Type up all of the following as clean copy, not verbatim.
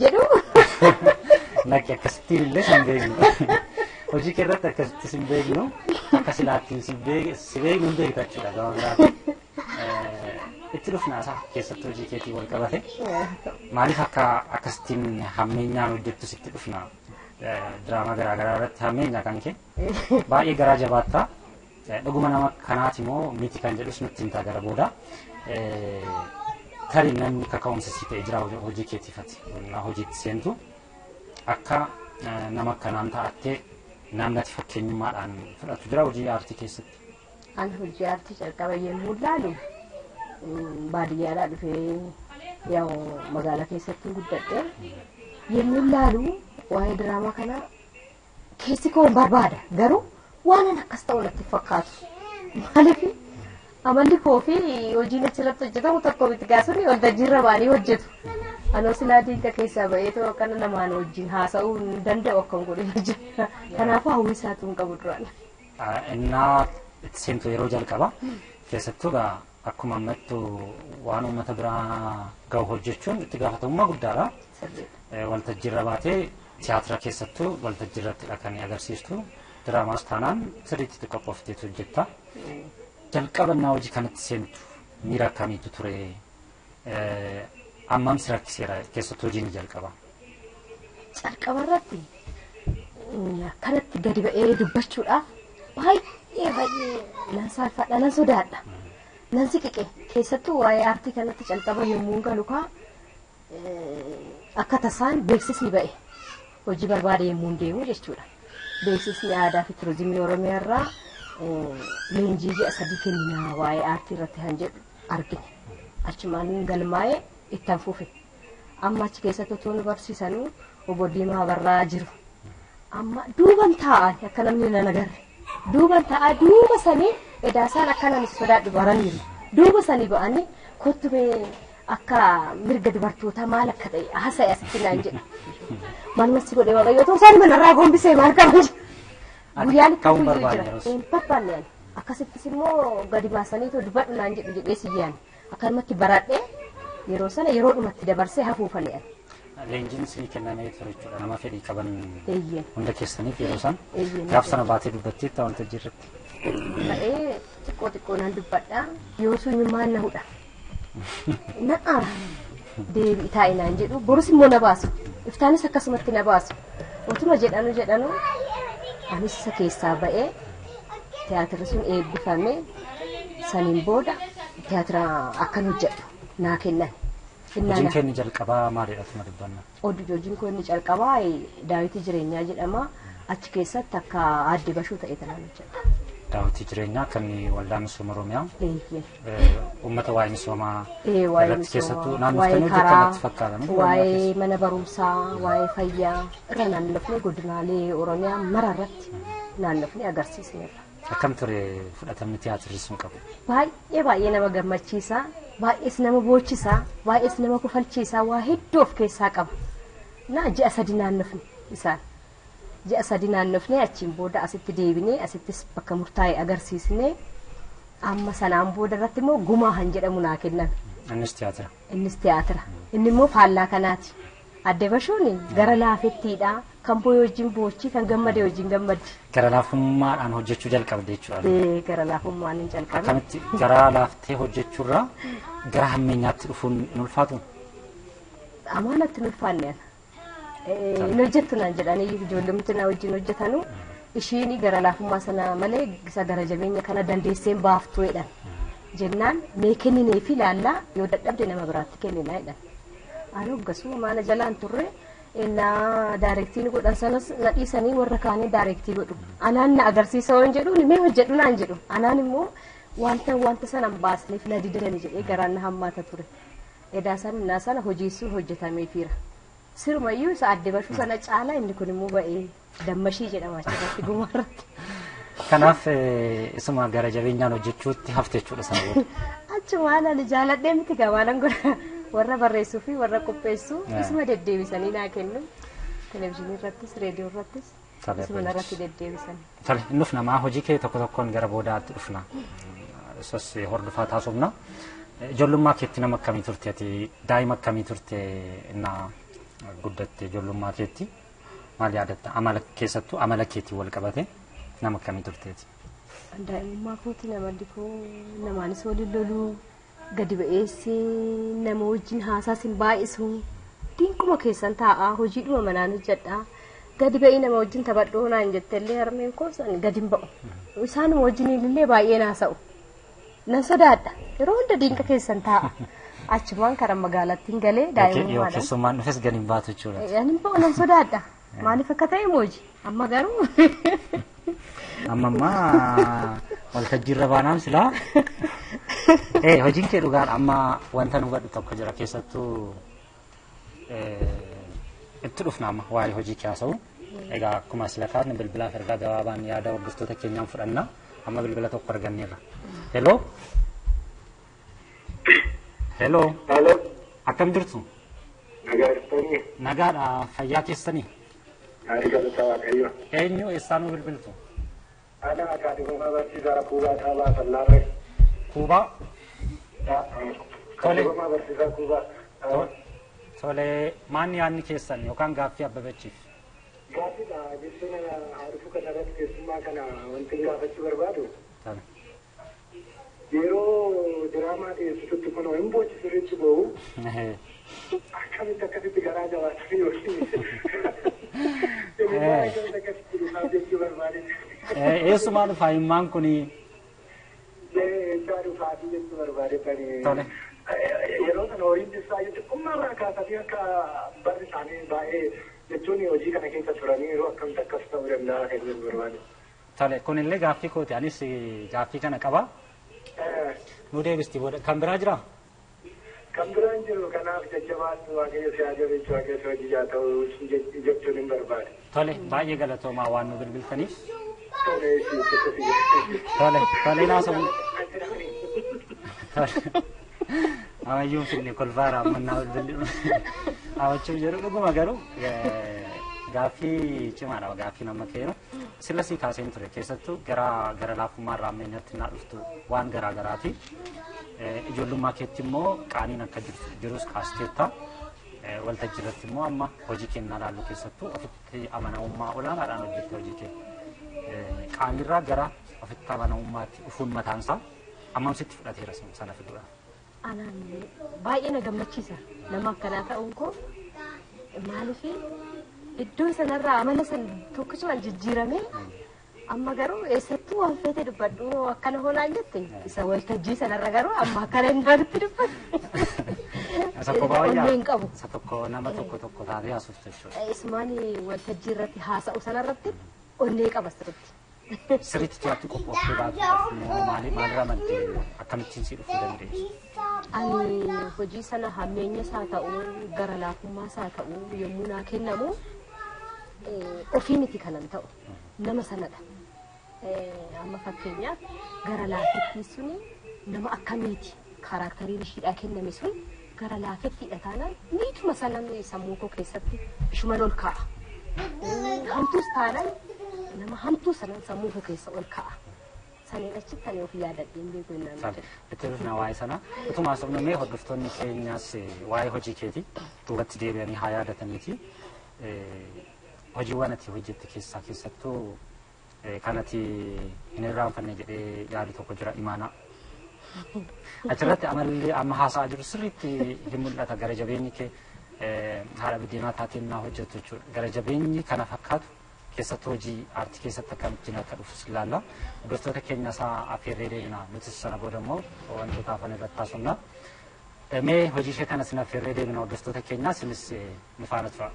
Jedhu. Lakki akkasittiin illee sin beeknu. Hojii kee irratti akkasitti sin beeknu, akka silaattiin si beeknu hin beekta jechuudha gama biraatiin. Itti dhufna isaa keessattuu hojii keetii wal qabate. Maaliif akka akkasittiin hammeenyaan hojjettu sitti dhufna. Diraamaa garaa garaa irratti hammeenya kan kee baay'ee garaa jabaattaa. Dhuguma nama kanaati moo miti kan jedhus nutti himtaa gara booda. Tarii namni kaka'umsa si ta'e jira hojii keetiifati. Hojiitti seentu akka nama akkanaan ta'attee namni ati fakkeenyummaadhaan fudhatu jira hojii aartii keessatti. Ani hojii aartii calqaba yommuu ilaalu baadiyyaadhaa dhufee yaa'u magaalaa keessatti guddadhe yommuu ilaalu waa'ee diraamaa kana keessi koo hin barbaada garuu waan an akkas ta'u natti fakkaatu. Maaliif amalli koo fi hojiin achirratti hojjetamu tokko miti gaasonni waltajjiirra ba'anii hojjetu. Anoo silaa diinqa keessaa ba'eetoo akkana namaan wajjin haasa'uu hin danda'u akkam godhee hojjeta. Kanaafuu hawwii isaatu hin qabu duraan. Innaa itti seentu yeroo jalqaba keessattuu egaa akkuma ammattu waan uummata biraa gahu hojjechuun itti gaafatamummaa guddaadha. Waltajjiirra baatee tiyaatira keessattuu waltajjiirrattidha kan agarsiistu. Diraamaas taanaan sirriitti itti qophoofteetu hojjetta. Jalqabannaa hojii kanatti seentu miira akkamiitu ture? Ammam si rakkiseera keessattuu hojiin jalqaba? Calqaba irratti akkanatti gadi ba'ee dubbachuudhaaf baay'ee baay'ee nan saalfadha, nan sodaadha. Nan siqiqe keessattuu waa'ee aartii kanatti calqaba yommuu galu kaa akka tasaan beeksisni ba'e hojii barbaade yommuu deemu jechuudha. Beeksisni aadaa fi turizimii Oromiyaa irraa leenjii ji'a 3 kenninaa waa'ee aartii irratti kan jedhu argine. Achumaan galmaa'ee ittaan fufe. Amma achi keessatti otoo nu barsiisanuu obbo Diimaa Abarraa jiru. Amma duuban taa'an akka namni nan agarre. Duuban taa'aa duuba sanii edaasaan akka namni sodaadhu baraniiru. Duuba sanii ba'anii kottu mee akka mirga dubartootaa maal akka ta'e haasa'e asitti naan jedha. Maaluma si godhe Waaqayyo otoo isaan manarraa gombisee maal qaba jedha. Guyyaan itti Ka'uun fuyyuu barbaanne jira. yeroos. Hin barbaanne ani. Akkasittis immoo gadi baasanii too dubbadhu naan jedhu jedhee si yaane. Akkanumatti baradhee yeroo sana yeroo dhumatti dabarsee hafuufane ani. Leenjiin isinii kennamee ture jechuudha nama fedhii qaban Eeyyeen. hunda keessaniif yeroo san Eeyyeen. gaaf sana baatee dubbatteetta waltajjii irratti. Ta'ee xiqqoo xiqqoo nan dubbadha. Yoo sunyummaan na hudha. Na aara. Deebi'i taa'i naan jedhu borus immoo na baasu. Iftaanis akkasumatti na baasu. Otuma jedhanu jedhanu anis isa keessaa ba'ee tiyaatirri sun eebbifame saniin booda tiyaatira akkan hojjedhu naa kennan. Hojiin kee inni jalqabaa maalidha tuma dubbanna? Hojiin koo inni jalqabaa Daawitii Jireenyaa jedhama. Achi keessatti akka aadde Bashuu ta'e tanaan hojjedha. Daawitii Jireenyaa kan waldaa misooma Oromiyaa Eeyyee. uummata waa'ee misoomaa Waa'ee irratti keessattuu misoomaa, naannoftanii waa'ee hojjettan karaa, natti fakkaata. Miti Oromiyaa waa'ee keessa. mana barumsaa, waa'ee fayyaa irra naannofnee godinaalee Oromiyaa mara irratti naannofnee agarsiisneerra. Akkam ture fudhatamni tiyaatirri sun qabu? Baay'ee baay'ee nama gammachiisa, baay'ees nama boochisa, baay'ees nama kofalchiisa, waa hedduu of keessaa qaba. Na ji'a 3 naannofne isaan. Ji'a 3 naannofne achiin booda asitti deebinee asittis bakka murtaa'e agarsiisnee amma sanaan booda irratti immoo gumaa han jedhamu naa kennan. Innis tiyaatira. Innis tiyaatira. Inni immoo faallaa kanaati. Adde Bashuun gara laafettiidha. Kan boo'e wajjin boochi, kan gammade wajjin gammaddi. Gara laafummaadhaan hojjechuu jalqabde jechuudha. Gara laafummaan hin jalqabe. Akkamitti gara laaftee hojjechuurraa gara hammeenyaatti dhufuun hin ulfaatu? Amaanatti hin ulfaanne ana. Hin hojjettu naan jedhanii ijoollumti na wajjin hojjetanu ishiin gara laafummaa sana malee isa gara jabeenya kana dandeesseen baaftuu jedhan. Jennaan mee kenninee fi laallaa yoo dadhabde nama biraatti kenninaa jedhan. Ani hoggasuu maana jalaan turre innaa daayirektiin godhan sanas na dhiisanii warra kaanii daayirektii godhu. Anaan na agarsiisa waan jedhuun mee hojjedhu naan jedhu. Anaan immoo wanta sana hin baasneef na didani jedhee garaan na hammaata ture. Edaa sana innaa sana hojiisuu hojjetameefiira. Sirumayyuu isa adde Bashuu sana caalaa inni kun immoo ba'ee dammashii jedhama achirratti gumaarratti. Kanaaf isuma gara jabeenyaan hojjechuutti hafte jechuudha sana booda. Achumaan ani jaaladhee miti gabaanan godha. Warra barreessuu fi warra qopheessuu isuma deddeebisanii naa kennu. Televezyiinii irrattis, reediyoo irrattis isuma narratti deddeebisan. Tole, inni dhufna maa hojii kee tokko tokkoon gara boodaatti dhufna. Isas hordofaa taasifna. Ijoollummaa keetti nama akkamii turte ati? Daa'ima akkamii turte innaa guddatte ijoollummaa keetti maal yaadatta? Amala keessattuu amala keetiin wal qabate nama akkamii turteeti? Daa'imummaa kootiin amalli koo namaanis waliin loluu gadi ba'eessi nama wajjin haasaas hin baay'isu dinquma keessan taa'aa hojiidhuma manaan hojjedhaa gadi ba'ii nama wajjin taphadhoo naan jettellee harmeen koo san gadi hin ba'u isaanuma wajjin illee baay'ee naasa'u nan sodaadha yeroo hunda dinqa keessan taa'a achumaan karaa magaalattiin galee Yoo daa'imummaadhaan keessummaan dhufes gadi hin baatu jechuudha. ani hin ba'u nan sodaadha maaliif akka ta'e mooji amma garuu Amma ammaa waltajjiirra baanaan silaa hojiin kee dhugaadha amma wanta nu hubadhu tokko jira keessattuu itti dhufna amma waa'ee hojii kee haasa'u. Egaa akkuma sila kaasne bilbilaaf ergaa gabaabaan yaada hordoftoota keenyaan fudhanna amma bilbila tokko arganneerra. Heloo. Heloo. Halo, Akkam jirtu? nagaa Nagaadha fayyaa keessanii? Gaarii galata Waaqayyo. Eenyu eessaa nu bilbiltu? Ana akaadimii barsiisaa Kuubaa Dhaabaa Fallaarree. Kuubaa. Tole. Kaadhimamaa barsiisaa Kuubaa. Tole maanni yaadni keessan yookaan gaaffii Abbabachiif? Gaaffiidha jechuun haadhufuu kana irratti keessummaa kana wanti gaafachuu barbaadu. Tole. Yeroo diraamaa dhiyeessitutti kun hin boochi sirriitti boo'u akkamitti akkasitti garaa jabaatanii yookiin akkamitti akkasitti dhufaaf jechuu barbaade. Eessumaa dhufa himmaan kuni? Jechaa dhufaatii jechuu barbaade. Tole. Yeroo sana horiin isaa xiqqummaa irraa kaasanii akka barri isaanii baay'ee jechuun hojii kana keessa turanii yeroo akkamitti akkas ta'uu danda'a kan jedhu barbaade. Tole kunillee gaaffii kooti anis gaaffii kana qaba. Nu deebisti booda kan biraa jiraa? Kan biraan jiru kanaaf jajjabaadhu Waaqayyo si haa jabeessu Waaqayyo si hojii haa ta'u jechuun hin barbaade. Tole baay'ee galatoomaa waan nu bilbiltaniif. Tole si Tole tole naasa'u. Tole. Amayyuun finne kolfaara ammannaa bilbilli. Hawwachuuf jedhu dhuguma garuu gaaffii cimaadha gaaffii nama keenu. Sila sii kaaseen ture keessattuu gara gara laafummaa irraa ammeenyatti naa dhuftu waan garaa garaati. Ijoollummaa keetti immoo qaaniin akka jirus kaasteetta. Waltajjii irratti immoo amma hojii kennaa laallu keessattuu ofitti amanamummaa olaanaadhaan hojjette hojii kee. Qaanirraa gara ofitti amanamummaatti dhufuun mataansaa ammam sitti fudhateera sana fiduudha. Anaan baay'ee na gammachiisa nama akkanaa ta'uun koo maaliif iddoo sanarraa amala san tokkichumaan jijjiirame amma garuu eessattuu waan feete dubbadhu akkana hoonaan jette isa waltajjii sanarra garuu amma akkana hin taanetti dubbadhu. Isa kophaa wayyaa? Onnee hin qabu. Isa tokko nama tokko tokko taatee haasoftu jechuudha. Isumaan waltajjii irratti haasa'u sanarratti onnee qaba sirriitti. Sirriitti to'atti qophooftee baatuudhaaf immoo maalirraa maddee akkamittiin si dhufuu dandeessu? Ani hojii sana hammeenyas haa ta'u gara laafummaas haa ta'u yommuu naa kennamu ofii miti kanan ta'u nama sanadha. Amma fakkeenyaaf gara laafettii suni nama akkamiiti kaaraakteriin ishiidhaa kenname sun gara laafettiidha taanaan niituma sanan sammuu koo keessatti ishuman ol kaa'a. Hamtuus taanaan nama hamtuu sanan sammuu koo keessa ol kaa'a. Saniin achitti ani of yaadadheen beeku innaan jedhu. Itti dhufna waa'ee sana. Utuma haasofnu mee hordoftoonni keenyaas waa'ee hojii keetii duubatti deebi'anii haa yaadataniiti. Hojiiwwan ati hojjette keessaa keessattuu kan ati hin irraanfanne jedhee yaadu tokko jira imaanaa. Achirratti amalli amma haasa'aa jiru sirriitti hin mul'ata gara jabeenyi kee haadha biddeenaa taateen naa hojjettu jechuudha. Gara jabeenyi kana fakkaatu keessattuu hojii aartii keessatti akkamittiin akka dhufus ilaalla. Hordoftoota keenya isaa affeerree deemna. Nutis sana booda immoo wantoota hafan irratti haasofna. Mee hojii ishee kana sin affeerree deemna hordoftoota keenyaa isinis nu faana tura.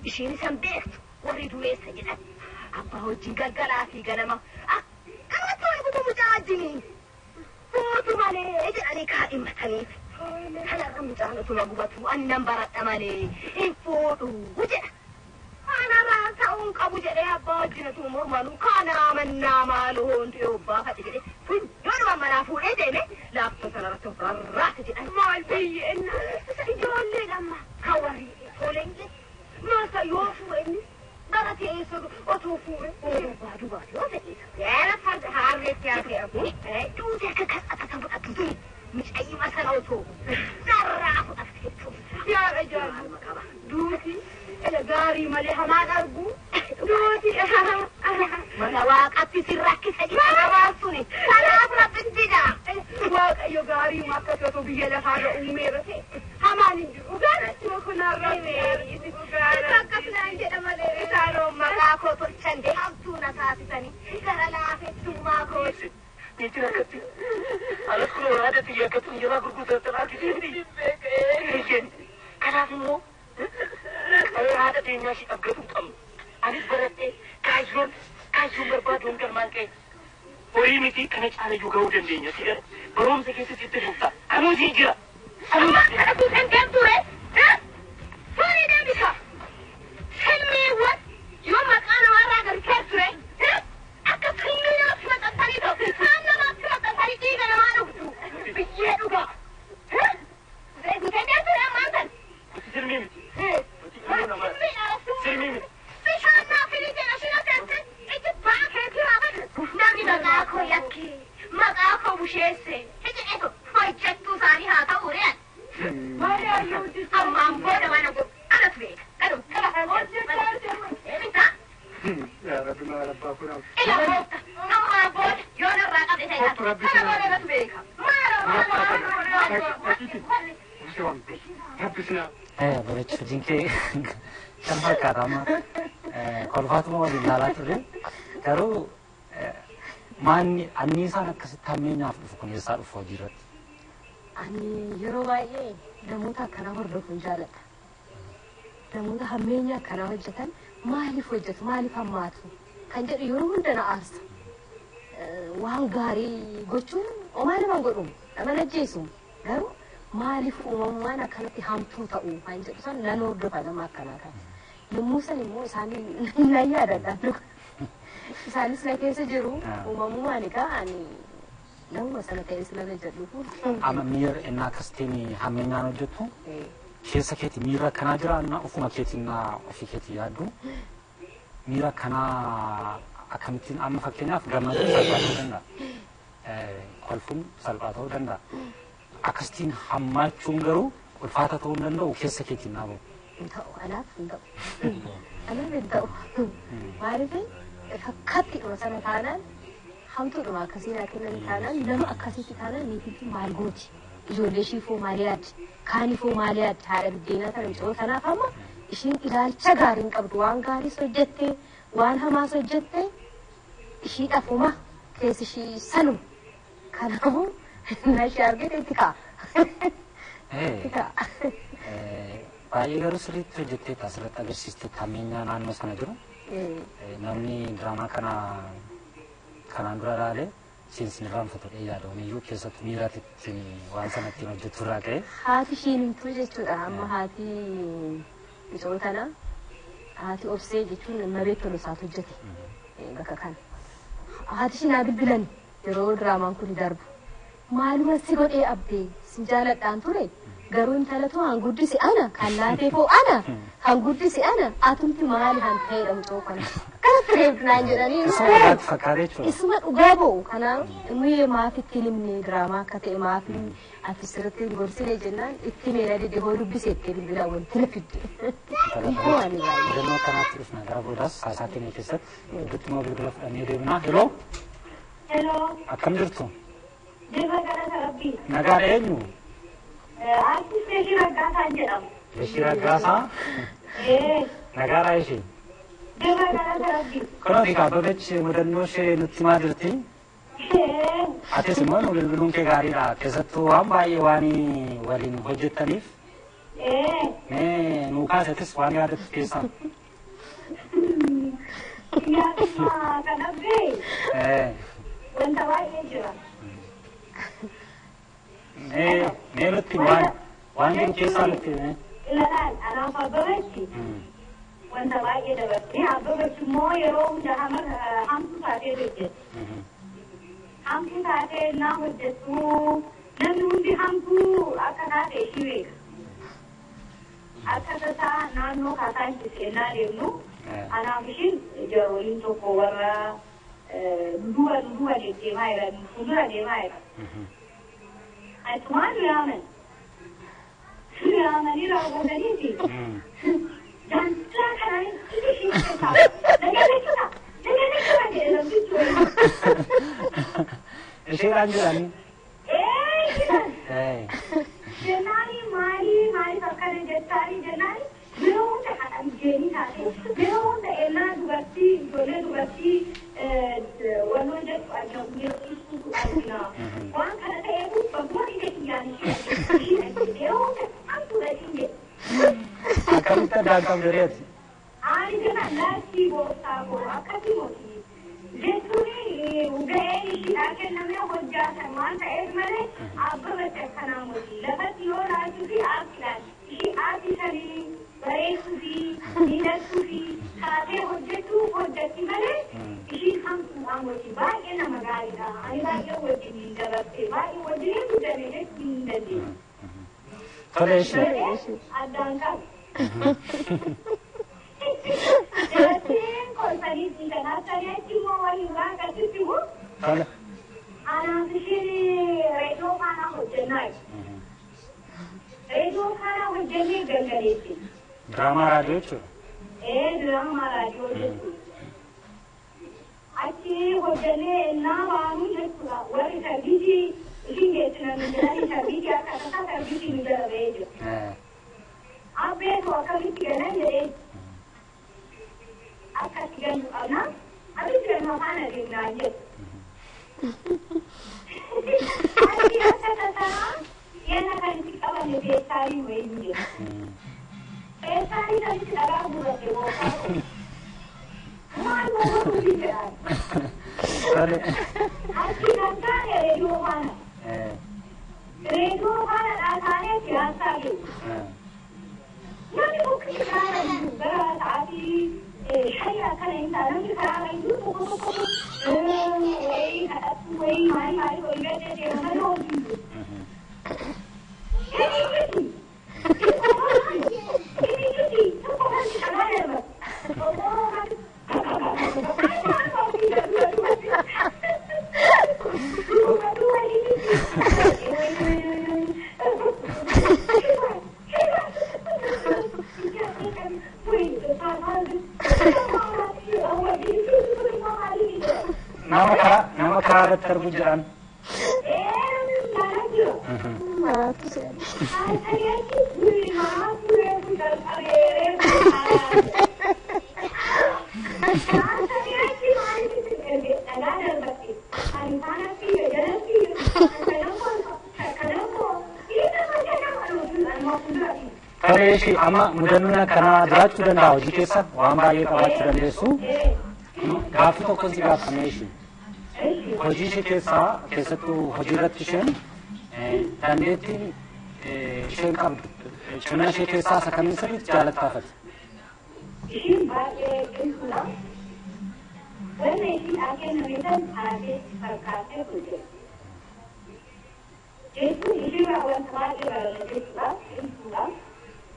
Isheen isan beektu warri dureessa jedhan abbaa wajjin galgalaa fi ganama akkanumatti wal kutu mucaa wajjiniin fuutu malee jedhanii kaadhimmataniif kanarra mucaan utuma gubatu annan baradha malee hin fuudhu jedha. Kanarraa ta'uun qabu jedhee abbaa wajjin utuma mormanuu kana amanne. Innaa maaloo hundi obbaafadhe jedhe funyoodhuma manaa fuudhee deeme laaftoo sanarratti of rarraase jedhan. Maal biyyi innaa ijoollee dhamma Kan warri tolee hin maal ta'a yoo fuudhe innis bara teessoo otoo fuudhe. Barbaadu baate yoo fedhe seera farda harreetti haa fe'amu. Duute akka kan akka kan fudhattu tuni micayyima sana otoo narraa fudhatte jechuudha. Yaa ajaa'iba duuti ila gaarii malee hamaan argu duuti. Mana waaqatti si rakkisa jedhama suni. Kanaaf rabbiin dida. Waaqayyo gaarii akka ta'u biyya lafaarra uumeera ta'e hamaan hin jiru. Dhugaan kanarraa Akkas naan jedha malee isaanoo maqaa koo tolchan hamtuu na taasisanii gara laafettummaa koo. Niitiin akkatti alas kun haadha xiyya akkatti injeraa gurgurtan argisiifti. Isheen kanaaf immoo haadha teenyaa ishee dhaggatuu qabnu. Anis baradhee kaayyoon kaayyoon barbaadu hin galmaan qe'e. Horii miti kana caalayyuu gahuu dandeenya. Si gara barumsa keessatti itti fufta. Anuu sii jira. Anuu Amma kana tuutan deemture. Furii deebisa. Silmiiwwan yoo maqaa namarraa gargaar ture. Akka silmii namatti maxxansanii ta'u. Isaan namatti maxxansanii dhiiga namaa dhugdu. Biyyee dhugaa. Tuutan deemture ammaan tan. Silmii miti. Silmii miti. Bishaan naa firii jedha shina seente iji baa keetii raafatu. Namni maqaa koo yakkee maqaa koo busheesse iji eto hojjettuu isaanii haa ta'u re'an. Ammaan booda waan godhu anatu beeka. Kadhu qaba. Yaa Rabbi maal abbaa kun Ila goota ammaan booda yoo narraa qabde ta'e kana booda anatu beeka. Rabbi sinaa. Bareechi hojiin kee kan fakkaata amma kolfaatuma waliin ilaalaa turre garuu maanni anniisaan akkasitti hammeenyaaf dhufu kun eessaa dhufu hojii irratti? Ani yeroo baay'ee namoota akkanaa hordofuun jaalladha. Namoota hammeenya akkanaa hojjetan maaliif hojjetu maaliif hammaatu kan jedhu yeroo hunda na aarsa. Waan gaarii gochuun homaa nama hin godhu nama hin ajjeesu garuu maaliif uumamumaan akkanatti hamtuu ta'u kan jedhu san nan hordofa nama akkanaa kana. Yommuu san immoo isaanii nan yaadadha. Isaanis na keessa jiru uumamumaan egaa ani namuma sana ta'es nan jedhu. Amma miira innaa akkasitiin hammeenyaan hojjettu keessa keeti miira akkanaa jira innaa ofuma keetiin innaa ofii keetii yaaddu miira akkanaa akkamittiin amma fakkeenyaaf gammachuun salphaa ta'uu danda'a. Kolfuun salphaa ta'uu danda'a. Akkasitiin hammaachuun garuu ulfaata ta'uu hin danda'u keessa keetiin naa bahu. Hin ta'u anaaf hin ta'u. Anaaf hin ta'u. Maaliif fakkaattiidhuma sana taanaan hamtuudhuma akkasii naa kennan taanaan nama akkasitti taanaan niitiitti maal gooti? Ijoollee ishiifoo maal yaaddi? Kaanifoo maal yaaddi? Haadha biddeenaa tana mucoo tanaaf amma ishiin ilaalcha gaarii hin qabdu waan gaariis hojjette waan hamaas hojjette ishii dhafuma keessi ishii sanuma. Kanaafuu na ishee argite itti ka'a. Itti ka'a. Baay'ee garuu sirriitti hojjetteetta asirratti agarsiisteetta hammeenyaa naannoo sana jiru. Namni diraamaa kana kanaan dura ilaale seensi irraanfatu dhee yaada omiyyuu keessattuu miira ittiin waan sana ittiin hojjetu irraa ka'e. Haati ishiin himtuu jechuudha. Amma haati mucoo tana haati obsee jechuun maree tolosaatu hojjete bakka kana. Haati ishii naa bilbilan yeroo diraamaan kun darbu. Maaluma si godhee abbee sin jaaladhaan ture garuu intalatu han guddise ana kan laateefoo ana han guddise ana atumti maali han ta'edha mucoo kana. Akkanatti reebdu naan jedhanii. Isuma dhugaatti fakkaate jechuudha. Isuma dhugaa ba'u kanaaf nuyi maaf itti himne diraamaa akka ta'e maaf ati sirriitti hin gorsine jennaan itti meera dide hoo dubbise itti bilbila wanti na fidde. Waan baay'ee. Filannoo akkanaatti dhufna gara boodaas haasaa keenya keessatti gidduutti immoo bilbila fudhannee deemna. Heloo Hello, akkam jirtu? Deemaa galata Rabbii. Nagaadha eenyu? Artist Beeshii Raggaasaan jedhamu. Beshii Raggaasaa Ee, nagaadha ishee. deemaa galata Rabbii. Kunuuti kaabbabechi mudannoo ishee nutti himaa jirti. Ee, Atis immoo nu bilbiluun kee gaariidha. Keessattuu waan baay'ee waan waliin hojjettaniif ee, mee nuu kaasatis waan yaadattu keessaa. yaaduma kan Rabbii wanta baay'ee jira. Mee mee nutti waan waan jiru keessaa nutti mee. Ilalaan anaaf abbabeetti Wanta baay'ee dabarsee Abbabach immoo yeroo hunda hamtuu taatee hojjetti. Hamtuu taatee naa hojjettu namni hundi hamtuu akka taate ishii beeka. Akka tasaa naannoo kaasaa itti seenaa deemnu anaaf ishiin jarooliin tokko warra duuba duuba deddeemaa jiran fuuldura deemaa jiran. Achumaan nu yaaman. Nu yaamanii raawwataniiti. Dantaa kanaan ishii keessaa nagalechuudha nagalechuudha jedhe namtichi wayii. Isheedhaan jedhanii. Ee ishiidhaan. Jennaani maalii maaliif akkana jettaanii jennaani yeroo hunda haadha taate yeroo hunda ellaa dubartii ijoollee dubartii wannoo jettu argina argina. Waan kana ta'eef bakkuma ija kiyyaan ishee yeroo hunda hamtuudha ishiin jedhe. Akkamitti addaan qabdu reeti? Ani jennaan laachii gooftaa koo akkasii moti. Jechuun ga'een ishiidhaa kennamee hojjaatan waan ta'eef malee Abbabatti akkanaa moti. Lafatti yoo laachuu fi aartiidhaan ishii aartii sanii bareechuu fi miidhagsuu fi taatee hojjechuu hojjetti malee ishiin hamtuudhaa moti. Baay'ee nama gaariidha. Ani baay'ee wajjin hin dabarse baay'ee wajjin hin guddane jechuu hin dandeenye. Tole ishee. Addaan qabu. Jalattiin kolfanii dhiigan achi immoo waliin waan akkasitti immoo Tole. anaaf ishiin reediyoo faanaa hojjennaa jiru. Reediyoo faanaa hojjennee gangaleessi. Diraamaa raadiyoo jechuudha. Ee diraamaa raadiyoo jechuudha. Achi hojjennee innaa baanuu jechuudha. Warri sarbiitii ishiin geessina nu jedhanii sarbiitii akka tasaa sarbiitii nu jala ba'ee jira. Abbeetu akkamitti galan jedhee akkatti gallu qabna. Abitti galma faana deemnaa jedhu. Achi akka tasaa yana kan itti qabame feestaalii wayii jira. Feestaalii sanitti dhagaa guurrate gooftaa koo. Maal gochuuf jedhan. Tole. Achi kan taane reediyoo faana. Reediyoo faana dhaasaanee siyaasaa jiru. Namni bukki karaa jiru gara sa'aatii shanii akkana hin ta'a namni karaa jiru tokko tokko wayii kadhatu wayii maali maali wayii gadda deema malee hojii jiru. Inni miti. Inni miti tokko kan dhagaa darbatu. Obbo Nama karaa irratti argu jedhan. Maraatu seera. Tole ishee amma mudannoon akkanaa jiraachuu danda'a hojii keessa waan baay'ee qabaachuu dandeessu. Gaaffii tokko si gaafatame ishee. Hojii ishee keessaa keessattuu hojii irratti isheen dandeettiin isheen qabdu cimina ishee keessaa isa kamiin sirriitti jaalattaafati? Ishiin baay'ee cimtuudha. Wanna ishiin kenname san taatee fakkaatee hojjetti. Jechuun ishiirraa wanta baay'ee baranna jechuudha. Cimtuudha.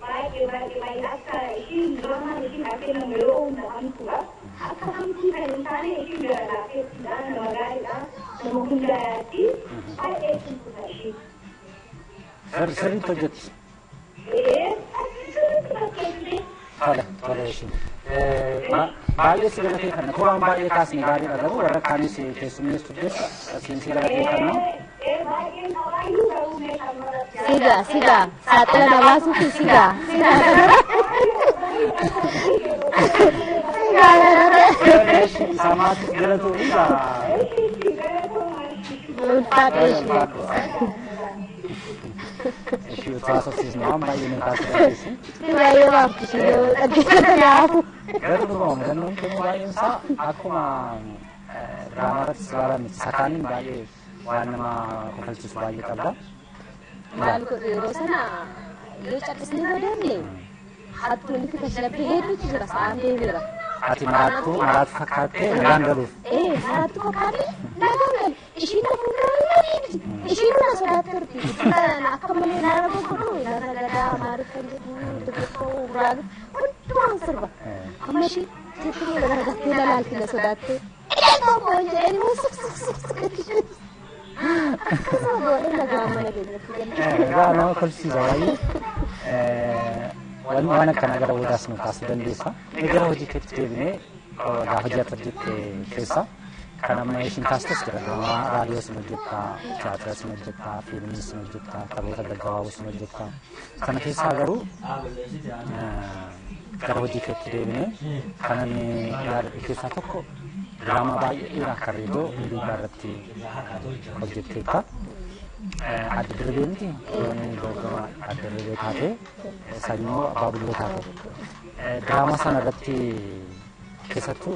Baay'ee baay'ee baay'ee akka ishiin duraan ishiin kennamu yeroo hunda hamtuudha. Akka hamtuu kan hin taane ishiin gara laafeettidha. Nama gaariidha. Nama hundaatti baay'ee cimtuudha ishiin. Sirriitti hojjetti. Ee sirriitti fakkeessite. Tole tole ishee. Baay'ee si galateeffanna. Turaan baay'ee kaasne gaariidha garuu warra kaanis keessummeessuuf jecha siin si galateeffanna. Ee baay'een qabaayyuu garuu meeshaa marratti. Sigaa sigaa saaxila na baasuuf sigaa sigaa. Samaatti galatoomudha. Ulfaadha ishee. Ishee utuu haasofsiisne waan baay'ee nu taasifamsiisu. Baay'ee baaftu ishee yoo dhaggeeffatan haafu. Garuu dhuguma mudannoon kun baay'een isaa akkuma diraamaa irratti si ilaalame sakaaniin baay'ee waan nama kofalchiisu baay'ee qabda. Maal godhu yeroo sana yoo callisnee yoo deemne Hattuun fi kashlabbee hedduutu jira sa'aan deemeera. Ati maraattuu maraatu fakkaattee nagaan galuuf. Maraattuu fakkaatee nagaan galu. Ishiin na fuuldura hin ishiin na sodaatteerti. Akka malee naara godhu lafa gadaa maaliif kan jedhu dubbisuu guraagu hundumaan sirba. Amma ishiin sitti garagattee lalaalti na sodaattee. Tokko jedhanii immoo suk suk suk suk akkasuma godhee nagaan mana keenyatti galu. Egaa nama kolfisiisa baay'ee. Waan akkana gara boodaas nu kaasuu dandeessa. Gara hojii keetti deebinee gaafa ji'a hojjette keessa kan amma ishiin kaastes jira. Diraamaa raadiyoos ni hojjetta, tiyaatiras ni hojjetta, fiilmiis ni hojjetta, taphoota gaggabaabos ni hojjetta. Sana keessaa garuu gara hojii keetti deebinee kan inni yaadadhu keessaa tokko diraamaa baay'ee dheeraa kan reedoo Itoophiyaa irratti hojjetteetta. Adda Dirree miti yoonni dorgoma Adda Dirree taate sanyoo Abbaa Bulloo taate. Diraamaa sana irratti keessattuu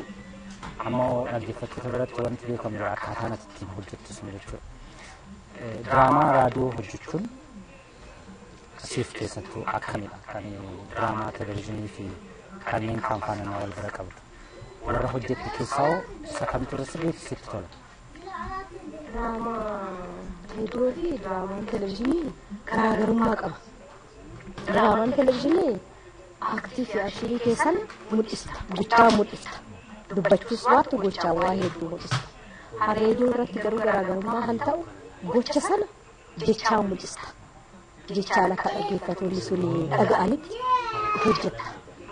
amma dhaggeeffattoota biratti wanti beekamu jira akkaataan ati ittiin hojjettu sun jechuudha. Diraamaa raadiyoo hojjechuun siif keessattuu akkamidha kan diraamaa televezyiinii fi kanneen kaan faana wal bira qabdu. Warra hojjette keessaa hoo isa kamtu irra sirriitti sitti tola? Diraamaa reediyoo fi diraamaan televezyiinii garaagarummaa qaba. Diraamaan televezyiinii aktii fi akshinii keessan mul'ista, gochaa mul'ista. Dubbachuus waattu gochaa waa hedduu mul'ista. Reediyoo irratti garuu garaagarummaa kan ta'u gocha sana jechaa mul'ista. Jechaan akka dhaggeeffattoonni sun dhaga'anitti hojjetta.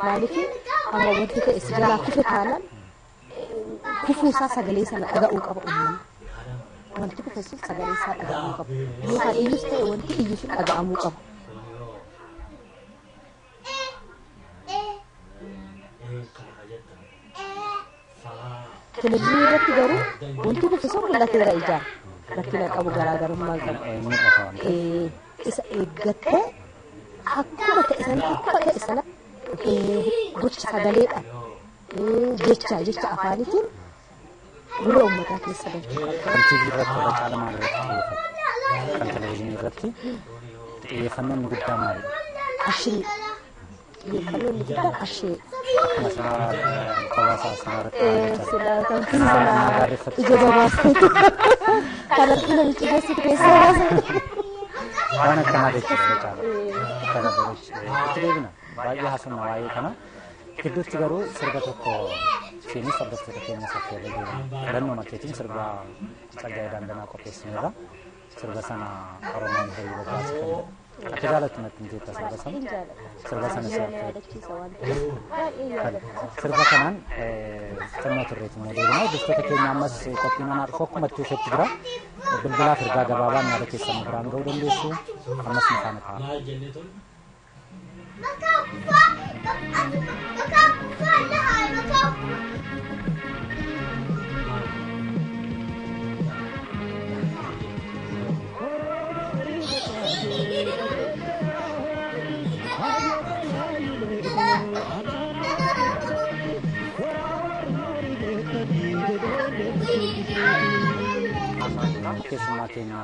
Maaliif amma wanti ta'e si jalaa kufe taanaan kufuusaa sagalee sana dhaga'uu qaba uummanni. Wanti kufe sun sagalee isaa dhaga'amuu qaba. Yoo kan iyyus ta'e wanti iyyu sun dhaga'amuu qaba. Televezyiinii irratti garuu wanti kufe sun mul'ateera ijaan. Rakkina qabu garaagarummaa qabu. Mul'ata waan ta'eef. Isa eeggattee akkuma ta'e sana akkuma ta'e sana gocha sagaleedhaan jecha jecha afaaniitiin gurra uummataa keessa galchuu qabda. Kan TV irratti irra caala maal irratti xiyyeeffatu? Kan televezyiinii irratti xiyyeeffannoon guddaa maalidha? Akshinii. Xiyyeeffannoon guddaan akshinii. Akkuma sanaa kophaa isaa irratti Silaa ija babaastee kanatti namichi geessu keessaa baasa. Waan akkanaa jechuudha irra caala. Kana itti deebina. Baay'ee haasofna waa'ee kana. Gidduutti garuu sirba tokko isheenis hordoftoota keenya saffeerra jira. Filannoo makeetiin sirba Tsaggaayee Daandanaa qopheessineerra. Sirba sana Oromoon horii bobbaase kan jedhu. Akka jaalattu natti himteetta sirba sana. Sirba sana si Sirba kanaan xinnoo turreetu immoo deebina. Hordoftoota keenya ammas qophiin manaa dhufu akkuma itti fufetti jira. Bilbilaaf ergaa gabaabaan yaada keessan nu biraan ga'uu dandeessu. Ammas nu faana ta'a. Keessummaa keenya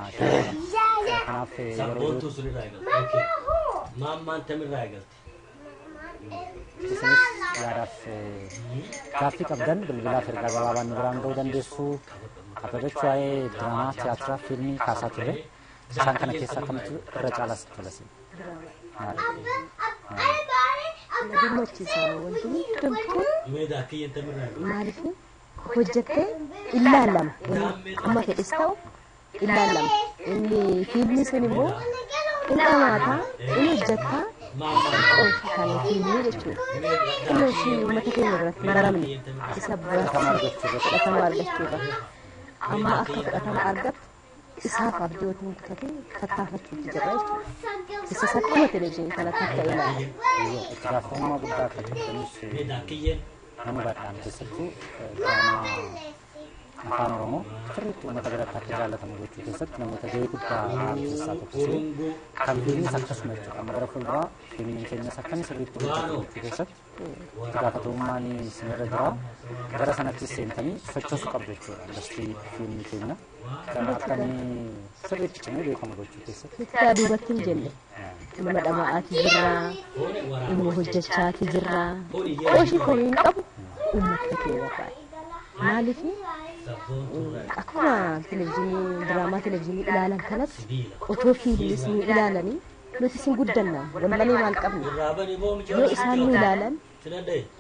kanaaf yeroo Sabboontuu sunirraa eegalte. Maammaan tamirraa eegalte. Isinis yaadaaf gaaffii qabdan bilbilaaf ergaa gabaabaan nu biraan ga'uu dandeessu. Ababach waa'ee diraamaa, tiyaatiraa, fiilmii kaasaa turre. Isaan kana keessaa kamtu irra caalaa sitti tola? Na gammachiisa wanti hundumtuu Meedaa kiyyan tamirraa eegalte. maaliif hojjettee ilaalama. Amma fedhis ta'u ilaalama. Inni fiilmii sun immoo in dhamaataa, in hojjettaa, qofa kan fiilmii jechuudha. Inni ishii uummata keenya biratti baramne isa biratti fudhatama argachuu irratti. Amma akka fudhatama argattu isaaf abdii otoo hin kutatin tattaafachuutti jirra jechuudha. Isa akkuma televezyiinii kanatti akka ilaala. Itti gaafatamummaa guddaa akka qabdanus Meedaa kiyyan nama badhaan keessattuu diraamaa Afaan Oromoo sirriitti uummata biratti akka jaallatamu gochuu keessatti namoota gahee guddaa keessaa tokko ishee kan fiilmis akkasuma jechuudha. Amma gara fuulduraa fiilmiin keenyas akkamii sirriitti hojjetu gochuu keessatti itti gaafatamummaan isinirra jira. Gara sanattis seentanii sochoosuu qabdu jechuudha industirii fiilmii keenya. Akka inni sirriitti cimee beekamu gochuu keessatti. Nuti duubatti hin jenne. Dhimma dhama'aati jirra, dhimma hojjechaati jirra. Qooshii komii hin qabu uummata keenya barbaada. Maaliif akkuma televizyiinii diraamaa televizyiinii ilaalan kanatti otoo fiilmis nu ilaalanii nuti isin guddanna walmalee maal qabna yoo isaan nu ilaalan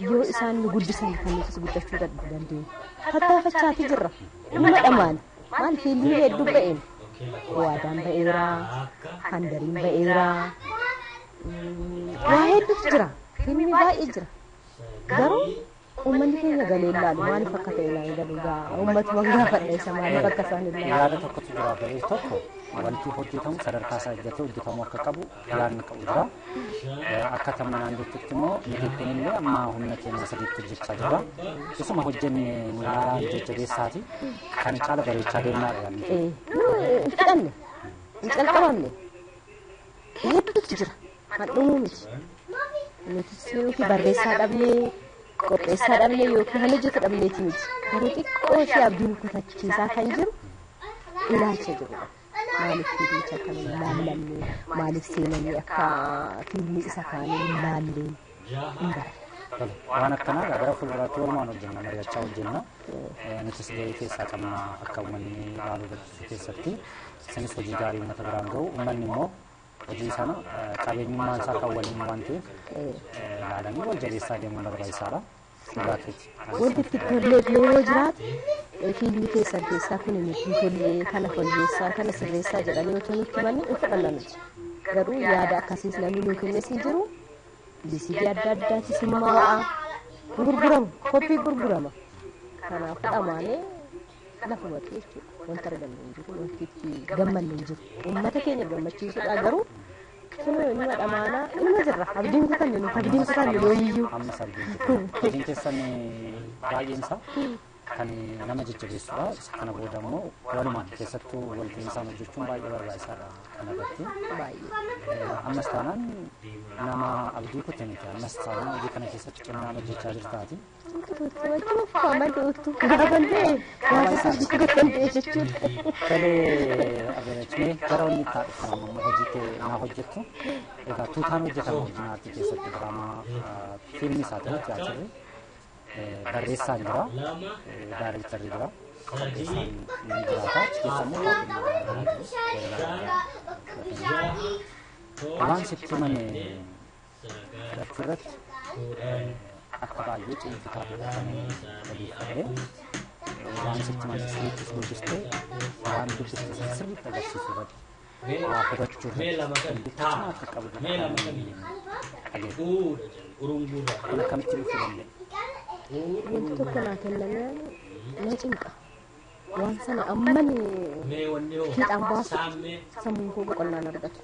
yoo isaan nu guddisan kan nutis guddachuu dandeenya. Tattaafachaati jirra. Dhimma dhamaan maal fiilmii hedduu ba'een waadaan ba'eera, handariin ba'eera, waa hedduutu jira. Fiilmii baay'ee jira. Garuu uummanni keenya galee ilaalu maaliif akka ta'e ilaalu galuu gaa uummatuma gaafadha isa maaliif akka isaan ilaalu. Yaada tokkotu jira ba'ee tokko wanti hojjetamu sadarkaa isaa eeggatee hojjetamuu akka qabu yaadni qabu jira. Akka tammanaan jettutti immoo nuti kun illee amma humna keenya sadiitti hojjechaa jira. Isuma hojjenne mul'aa jajjabeessaati. Kan caala bareechaa deemnaadha yaadni. Nu hin fixanne hin calqabamne hedduutu jira kan dhumuu miti. Nutis yookiin barreessaa dhabnee qopheessaa dhabnee yookiin kan hojjetu dhabneeti miti. Garuu xiqqoo ishee abdiin kutachiisaa kan jiru ilaalcha jirudha. Maaliif fiilmicha akkana hin laallamne maaliif seenanii akka fiilmii isa kaanii hin laalle hin bara. Waan akkanaa gara fuulduraatti walumaan hojjenna mari'achaa hojjenna. Nutis gahee keessaa qabna akka uummanni ilaaluu barsiisuu keessatti. Isinis hojii gaarii uummata biraan gahu uummanni immoo hojii sana qabeenyummaan isaa kan waliin waan ta'eef ilaalanii wal jabeessaa deemuun barbaachisaadha. Dhugaatiiti. Wanti itti tolleef yeroo jiraate fiilmii keessan keessaa kun nutti tollee kana fooyyeessaa kana sirreessaa jedhanii otoo nutti himanii hin fudhanna nuti. Garuu yaada akkasiis namni nuu kennes hin jiru. Bisidii adda addaatis hin ma'a. Gurgurama. Koppii gurgurama. Kanaaf dhamaanee lafumatti jechuudha. Wanta argannu hin jiru. Wanti itti gammannu hin jiru. Uummata keenya gammachiisuudha garuu kunoo ilma dhamaanaa ilma jirra. Abdiin kutanne nuti abdiin kutanne yoomiyyuu. Ammas abdiin kutanne. Hojiin keessan baay'een isaa kan nama jajjabeessudha. Isa kana booda immoo walumaan keessattuu walta'iinsaan hojjechuun baay'ee barbaachisaadha kanarratti. Baay'ee. Ammas taanaan nama abdii kute miti. Ammas taanaan hojii kana keessatti ciminaan hojjechaa jirtaati. Tolee, Abeebech, mee gara wanni itti haadha amma hojii kee naa hojjettu. Egaa tuutaan hojjetama hojii aartii keessatti diraamaa fiilmii isaa ta'e tiyaatirri. Barreessaan jira, daayirektarri jira, qopheessaan ni jiraata. Achi keessa immoo waan sitti himame fudhachuu irratti akka baay'ee cimtu taatudha kan odeeffadhe. Waan sitti himame sirriittis guddistee waan dubbiste sirriitti agarsiisuu irratti waa hubachuu irratti cimaa akka qabdu kan dhageesse. Kun akkamitti dhufuu danda'e? Wanti tokko naa kenname na cinqa. Waan sana amman fiixaan baasu sammuun koo boqonnaan argatu.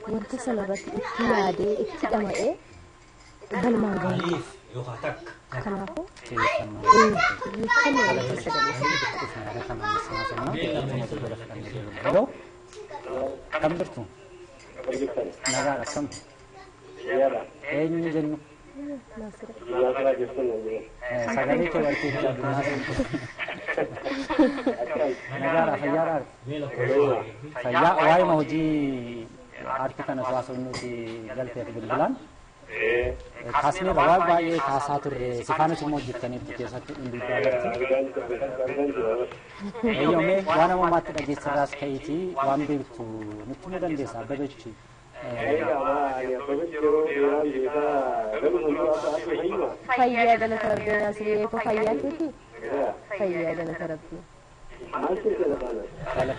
Wanta sana irratti itti yaadee itti dhama'ee galmaan gahu. Kanaafuu Xiyyeeffannoo. xiyyeeffannoo wal keessa galee. Hello? Akkam jirtu? Nagaadha akkam? Eenyu jennu? Sagalee kee wal keessa addunyaa Nagaadha fayyaadha. Fayyaa waa'ima hojii aartii kana haasofnuuti galteef bilbilaan. Kaasnee waan baay'ee kaasaa turre sifaanis immoo hojjettaniitti keessatti hunduu irratti. Eeyyamee waan ammaatti dhageessirraas ka'iitii waan beektu nutti himuu dandeessa Abebechi. Fayyaa galata rabbii naasiree koo fayyaa keeti. Fayyaa galata rabbii. Tole.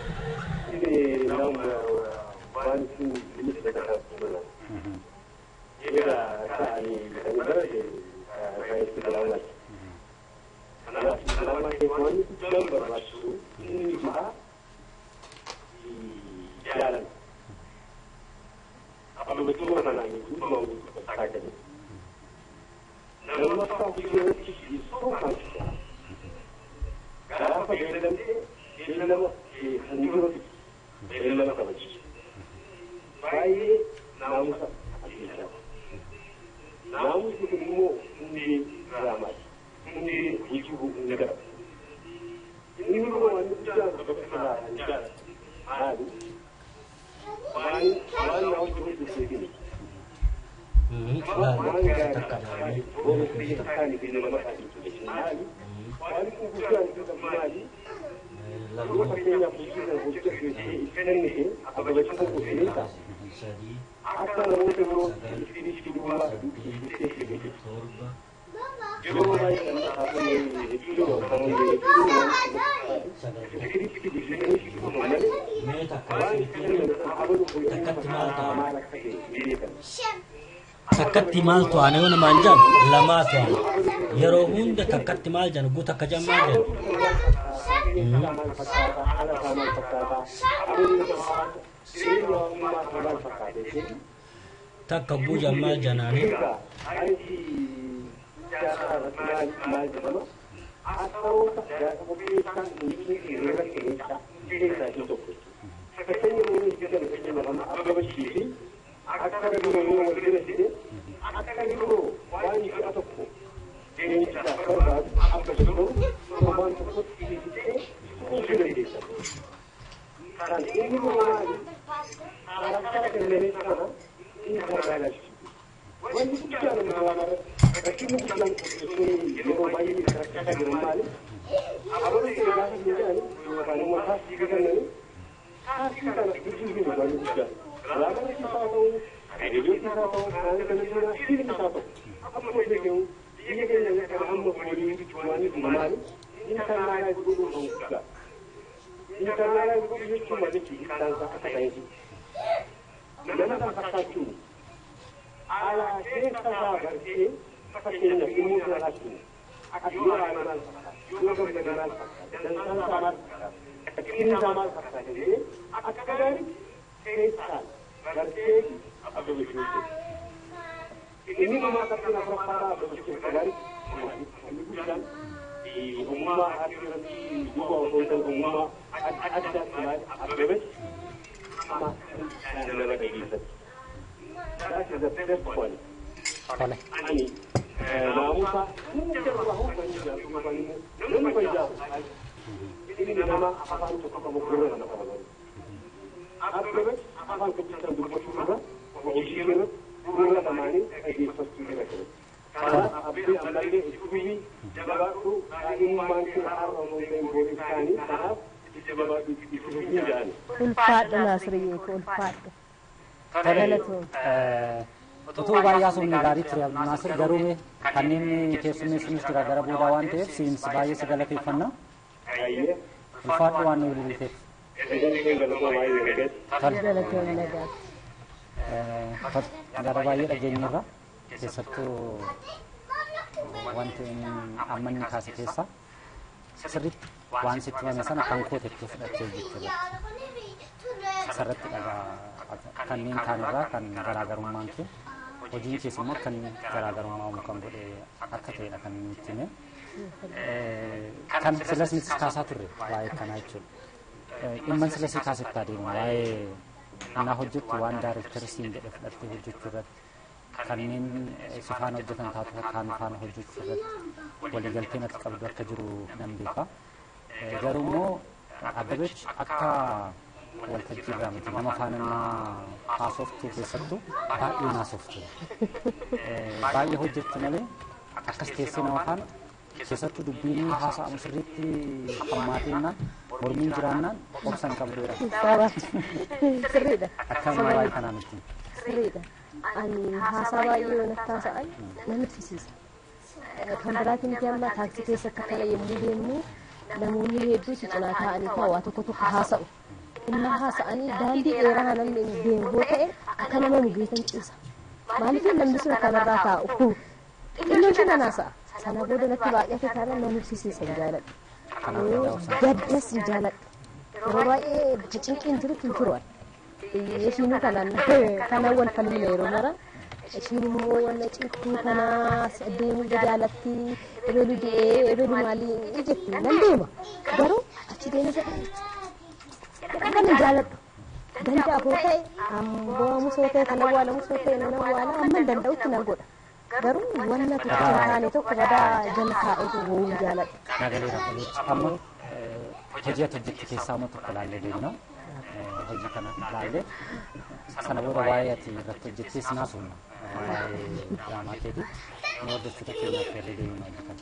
Gaafa beellamtee beellama fuuldura beellama kabachiisu. Baay'ee naamusa akeekaa. Naamusni kun immoo hundee diraamaati. Hundee hojii hunda. Inni biroo waan guddaan bakka kanaa kan jaalatu maali? Waan waan na hojii hojjeteetiin. Waan gaarii biyya isaanii fi nama isaanii maali? Waan guddaan maali? Yeroo fakkeenyaaf hojii kana hojjechuu itti kennite ababachiisa qopheessa. Akka namoota biroo itti duwwaa itti yeroo baay'ee kan taasifamu hedduu kan Takkatti maal to'ane yoo namaan jedhan lamaa to'ane yeroo hunda takkatti maal jedhan guu takka jedhan maal jedhan. Takka guu jedhan maal jedhanaani. Akka biroo wal bira fide akka biroo waan ji'a tokko deemsisaaf barbaadu akka jiru torbaan tokkotti fixee kuusuu dandeessa. Kan inni biroo maali? Karaktara kenname sana inni kana ilaalchisu. Wanni guddaan nama rakkinni guddaan yeroo baay'ee rakkachaa jiran maali? Abaluu gaafa hin jedhani yookaan immoo taaskii kennani taaskii kana hojii hin wanni guddaan. Diraama isaa ta'uu Reediyoon isaa ta'uu kan televiziyoonaa fiilmi isaa ta'u akkuma beekamu biyya keenya kana hamma hooliwuuditti waan maali intarnaalaayis godhuu kan guddaa. Intarnaalaayis godhuu jechuun maal jechuudha hiikkaan isaa akka saayinsii. Nama kan fakkaachuu alaa keessa isaa bartee fakkeenyaaf dhimmoota ilaalaa akka yoo raana maal fakkaata yoo gammada maal fakkaata dantaan isaa maal fakkaata rakkinni isaa maal fakkaata jedhee akka gaariitti keessaan bartee abbabachuu jechuudha. Inni dhumaa qabxiin afuraffaadhaa abbabachuu akka gaariitti inni guddaan ogummaa aartii irratti duuba osoo hin ta'in ogummaa addaatti maal abbabach ama nama dhageessatti. That is the first one. Ani naamusa hunda irraa hunda jaalatu yookaan immoo namni kan jaalatu inni nama afaan tokko qabu gurra nama qaba. Abbabach afaan tokkichaan dubbachuu irra hojii irratti gurra lamaanii dhageeffachuu irra jira. Kanaaf abbee ammallee itti jabaadhu daa'imummaan kee har'a osoo hin ta'in boru isaanii kanaaf itti jabaadhu itti fufii jedhani. Ulfaadha Naasiriyyee koo ulfaadha. Tole. Otoo baay'ee haasofne gaarii ture Naasir garuu mee kanneen keessummeessinis jira gara boodaa waan ta'eef siinsi baay'ee si galateeffanna. Ulfaadhu waan nu bilbilteef. Tole. Galatoon nagaa. Gara baay'ee dhageenyarra keessattuu wanti amma inni kaase keessa sirriitti waan sitti himame sana kan kootetti fudhattee hojjechuu irratti sarratti dhagaa kanneen kaanirraa kan garaagarummaan kee hojiin kees immoo kan garaagarummaa uumu kan godhe akka ta'edha kan inni itti hime. Kan silas nuti kaasaa turre waa'ee kanaa jechuudha. Dhimman silasii kaasettaa deemu waa'ee innaa hojjettu waan daarektari siin jedhe fudhattee hojjechuu irratti kanneen si faana hojjetan taatu kaan faana hojjechuu irratti waliigalteen ati qabdu akka jiru nan beeka. Garuu immoo Abbabech akka waltajjii irraa miti nama faana haasoftuu keessattuu baay'ee haasoftu. Baay'ee hojjettu malee akkas teessee nama faana keessattuu dubbiin haasa'amu sirriitti hammaatennaan mormiin jiraannaan obsa hin qabduudha. Sirriidha. Akkam waa'ee kanaa miti. Sirriidha. Ani haasaa baay'ee yoo natti haasa'an na nuffisiisa. Kan biraatiin miti amma taaksii keessatti akkana yommuu deemnu namoonni hedduu si cinaa taa'anii waa tokko tokko haasa'u. Innaa haasa'anii daandii dheeraa namni deemu yoo ta'e akka nama mugeetan ciisa. Maaliif namni sun akkanarraa taa'u? Xinnoon shi nan haasa'a. Sana booda natti baay'ate taanaan na nuffisiisa hin jaaladhu. Gaddas hin jaaladhu. Yeroo baay'ee bakka cinqiin jirutti hin turu. Ishiinuu kanaan kanaan wal falmina yeroo mara Ishiin immoo wanna cimtuu kanaas deemuu jaalatti ebelu jedhee ebelu maalii jetti nan deema. Garuu achi deemee kan hin jaaladhu. Danda'a koo ta'e amboomu soo ta'e kan awwaalamu soo ta'e nan awwaala amma hin danda'utti nan godha. Garuu wanna tokko hin taane tokko badaa jala taa'etu hin jaaladhu. Nagaleera qoleechi amma hojii ati hojjette keessaa amma tokko laallee deemna. Hojii kana laallee sana booda waa'ee ati irratti hojjettee si naasumna. Waa'ee diraamaa keetii nu hordoftoota keenyaaf galee deemna hojii kana.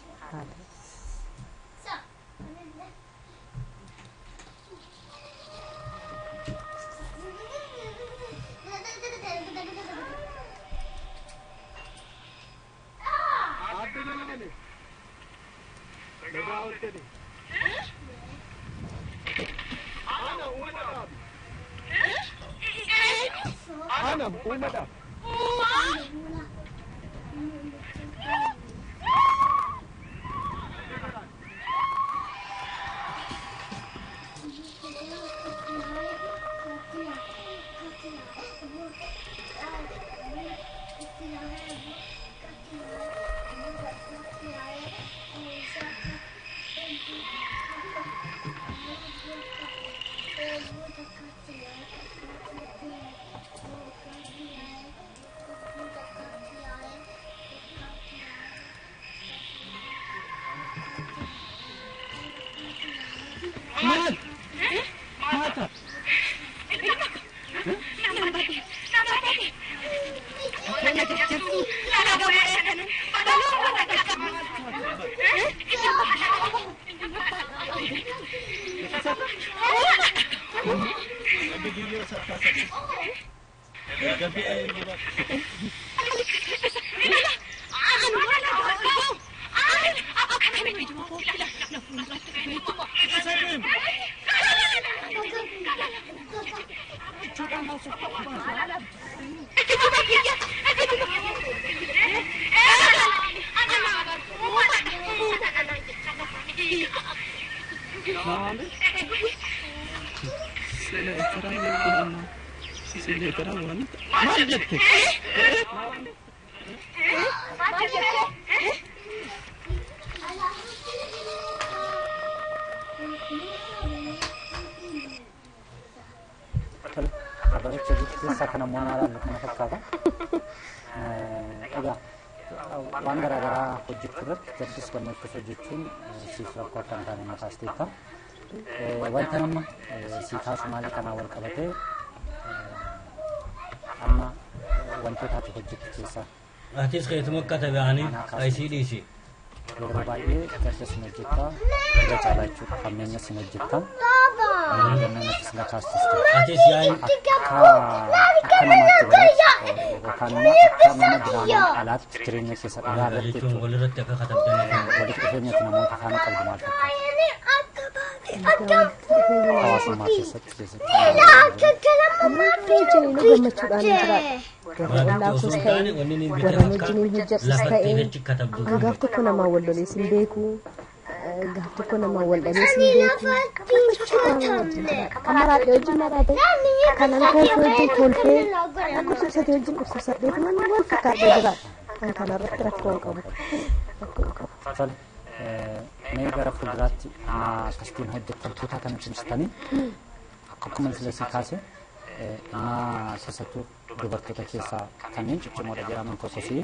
Abaricha hojii keessaa kana immoo ilaallu kana fakkaata. Egaa waan garaagaraa hojjechuu irratti gaddis gammachuus hojjechuun siif rakkoo akka hin taane mataa isteetta. Wanta nama si kaasu maali kanaan wal qabatee amma wantoota ati hojjettu keessaa Atis keetuma akka tabi'anii isii dhiisi. Yeroo baay'ee gaddas hin hojjettaa, irra caalaa jechuudha. Hammeenyas hin hojjettaa. Gammachuu sila kaasiste. Atis yaa'in Akka akka namaatti bareedu yookaan immoo akka nama diraamaan alaatti jireenya keessa dhugaa irratti jechuun jechuudha. walirratti akka katabdanii Walitti dhufeenya ati namoota faana qabdu maal fakkaata? Hawaasummaa keessatti keessatti. Wajjin gammachuudhaan hin jiraadha. Warra ollaa osoo koos hin taane ta'e wanni inni bitee warra akka wajjin hojjetus lafatti ta'e irratti katabdu. gaaf tokko namaa wal lolees hin beeku. Gaaf tokko namaa wal dhabees hin beeku. Gammachuudhaan wajjin jiraadha. Kan maraadhe wajjin maraate, kan an kolfe wajjin kolfee, kan dhukkubsate wajjin dhukkubsadhee fi wal fakkaatee jiraadha. Kan kanarratti rakkoo hin qabu. Rakkoo hin qabu. Tole, mee gara fuulduraatti akkasitiin hojjettoota kana cimsitanii akkuma sila si kaase dhimma keessattuu dubartoota keessaa kanneen ciccimoodha jedhaman tokko si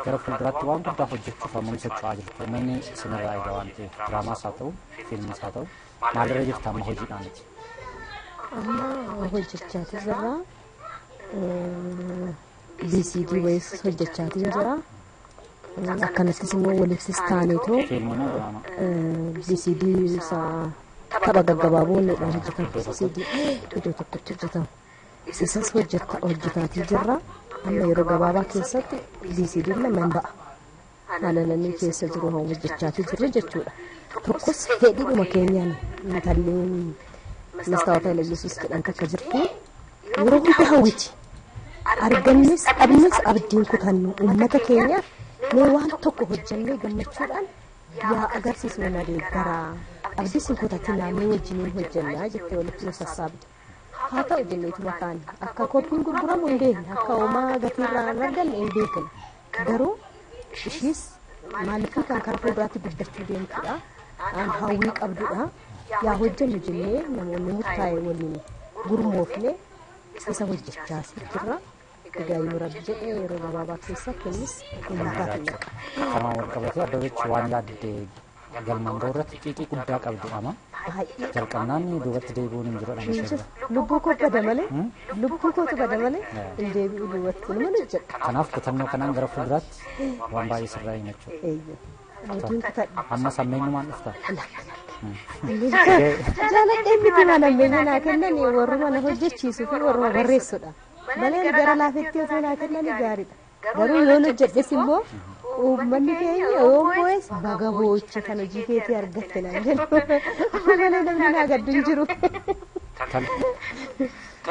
gara fuulduraatti waan guddaa hojjechuuf hammam socho'aa jirtu namni isinirraa eega waan ta'eef diraamaas haa ta'u fiilmiis haa ta'u maalirra jirta amma hojiidhaaniti. Amma hojjechaati jirra. BCD wayis hojjechaatiin jira. Akkanattis immoo waliifis taaneetoo Fiilmii moo diraamaa? BCD isaa tapha gaggabaaboo inniidhaan hojjetamu. BCD iddoo tokkotti hojjetamu. Isas hojjetaatii jirra. Amma yeroo gabaabaa keessatti BCD lama hin ba'a. Haala namni keessa jiru haa hojjechaatii jirru jechuudha. Tokkos fedhiidhuma keenyaan intalli Mastaawota Hayila jedhan takka jirtu yeroo hunda hawwiti. Argannes dhabnes abdiin kutannu uummata keenyaaf mee waan tokko hojjannee gammachuudhaan yaa agarsiisnu na deeggaraa. Abdiis hin kutatinaa mee wajjiniin hojjannaa jettee walitti nu sassaabde. Haa ta'u jenneetuma kaane akka koppiin gurguramu hin beekne, akka homaa gatiirraa hin arganne hin beekne. Garuu ishiis maaliifii kan karaa fuulduraatti guddachuu deemtudha. Aan hawwii qabdudha. Yaa hojjennu jennee namoonni murtaa'e waliin gurmoofne isa hojjechaa jirra. Egaa yoo rabbi jedhe yeroo gabaabaa keessatti innis uummataaf hin dhaqa. Kanaan wal qabatee Abbabechi waan yaadde galmaan ga'u irratti xiiqii guddaa qabdu ama. Baay'ee. Jalqabnaan duubatti deebi'uun hin jiru dha. Lubbuu koo bada malee, lubbuu kootu bada malee hin deebi'u duubatti, numa hojjedha. Kanaaf kutannoo kanaan gara fuulduraatti waan baay'ee sirraa hin jechuudha. Eeyyee. Hojiin kutadha. Amma sammeenyumaan dhufta. Jaaladhee miti mana ammayyaa naa kennan warruma na hojjechiisuu fi warruma barreessudha. Malee gara laafetti otoo naa kennan gaariidha. Garuu yoon hojjedhes immoo uummanni keenya yoon boo'es baga boo'icha kan hojii keetii argatte naan jedhu. Malee namni naa gaddu hin jiru.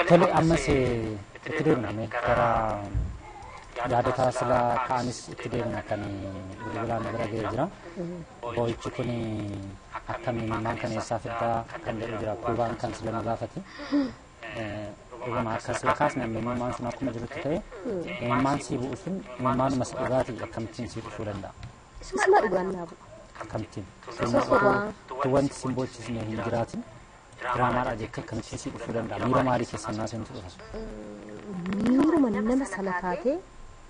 Tole, ammas itti deemna mee gara yaadota sila ka'anis itti deemna kan bilbilaan bira ga'ee jira. Boo'ichi kun akkamiin imimmaan kan eessaa fiddaa kan jedhu jira. Kuubaan kan sila nu gaafate. Dhuguma akka sila kaasne amma imimmaan sun akkuma jirutti ta'e imimmaan sii bu'u sun imimmaanuma isa dhugaatii akkamittiin sii dhufuu danda'a? Isuma dhugaan naa bu'a. Akkamittiin? Wanti sin boochisne hin jiraatin diraamaadha jettee akkamittiin sii dhufuu danda'a? Miira maalii keessannaa seentu dhufa sun? Miiruma nama sana taatee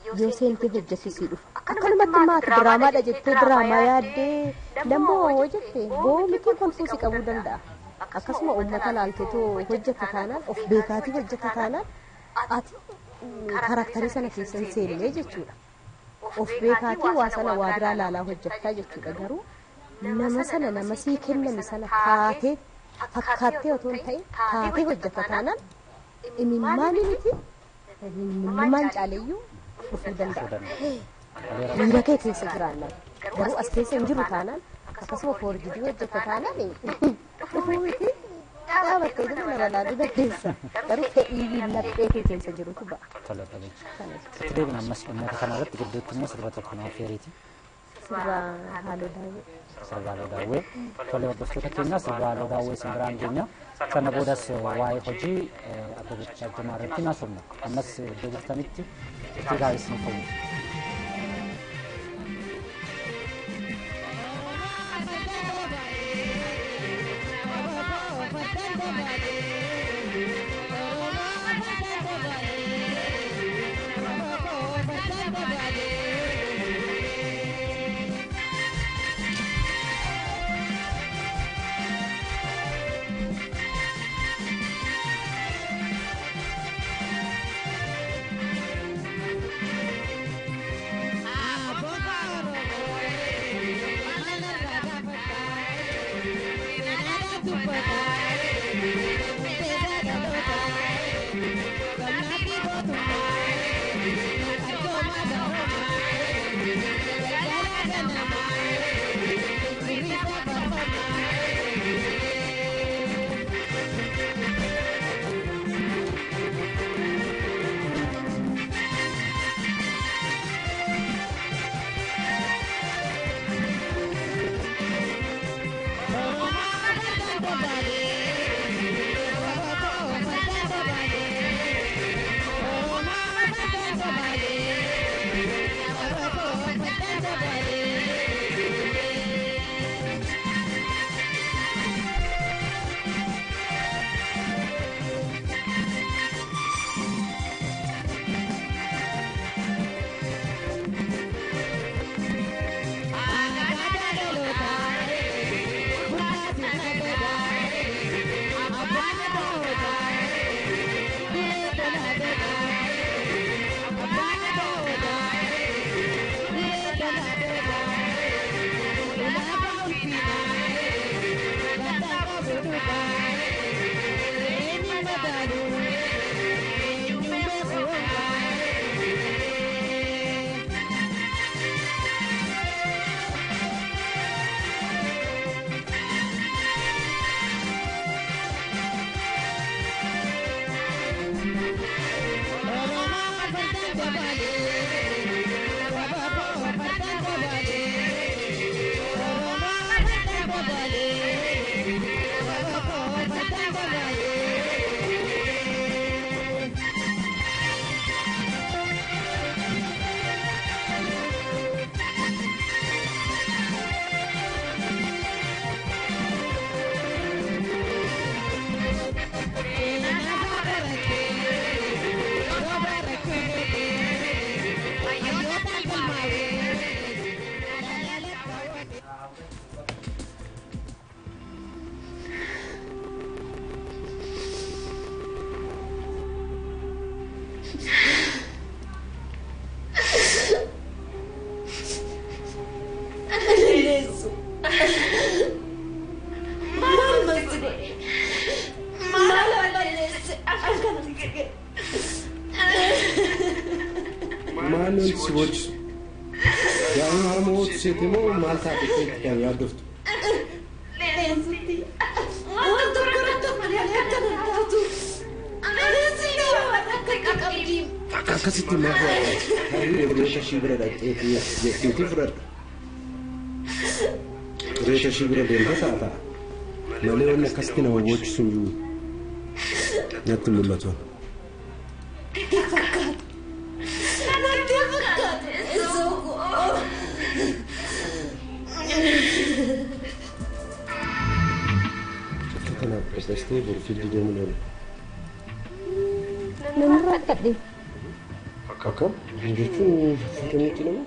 yoo seentee hojjette sii dhufa. Akkanumatti maati diraamaadha jettee diraamaa yaaddee dammoo hojjette boo miti kolfuu si qabuu danda'a. Akkasuma uummata laalteetoo hojjetta taanaan, of beekaatii hojjetta taanaan, ati karakterii sana keessa hin seenne jechuudha. Of beekaatii waa sana waa biraa laalaa hojjettaa jechuudha. Garuu nama sana, nama sii kenname sana taatee, fakkaattee otoo hin ta'in taatee hojjetta taanaan, imimmaanii miti imimmaan caaleyyuu dhufuu danda'a. Miira kee keessa jiraannaan, garuu as keessa hin jiru taanaan, akkasuma foorjidii hojjetta taanaan, dhufuu miti dhaabattee jiru nama laaluu dandeessa. Garuu fedhii laphee kee keessa jirutu ba'a. Tole, Abbabechi. Itti deebina ammas dhimmoota kana irratti, gidduutti immoo sirba tokko naaf feeriiti. Sirba Haaloo Daawwee. Sirba Haaloo Daawwee. Tole, hordoftoota keenya, sirba Haaloo Daawwee simbiraan keenya. Sana boodas waa'ee hojii Abbabech Addunyaa irratti naasofna. Ammas iddoo jirtanitti itti gaarii isin ta'u. Maal wanti si boochisu? Daa'ima harma hootu seete moo maal taate keetti kan yaaddoftu? Leensutti waan tokko irratti malee akka nan taatu. Leensi akka qabdi. Akka akkasitti maaf yaadda? Tarii hiriyoota ishii bira dhaqxeeti jetteetii fudhadhu. Hiriyoota ishii bira deemtee ta'a ta'a. Malee wanni akkasitti nama boochisu hin jiru. Natti mul'atu. Fakkaata. Natti fakkaata. Sookoo. Akka kanaaf qopheessitee boru fiildi deemuun oolu. Namni rakkadhe. Akkam? Jechuun fuudhaniitti nama?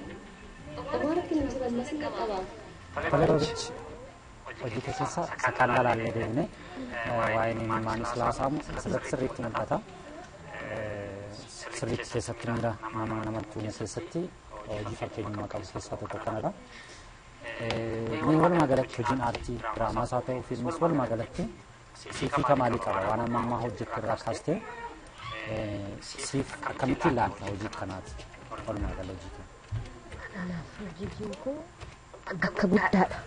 Tolerovichi hojii keessa sakaan laallee deemne waa'een imimmaan islaasamu asirratti sirriitti mul'ata. Sirriitti keessatti miira nama namatti uume keessatti hojii fakkeenyummaa qabu keessaa tokko kanadha. Mee walumaa galatti hojiin aartii diraamaas haa ta'u fiilmis walumaa galatti siif hiika maalii qaba waan amma ammaa hojjettu irraa kaastee siif akkamitti ilaalta hojii kanaati walumaa gala hojii kana. Anaaf hojiin koo bakka guddaadha.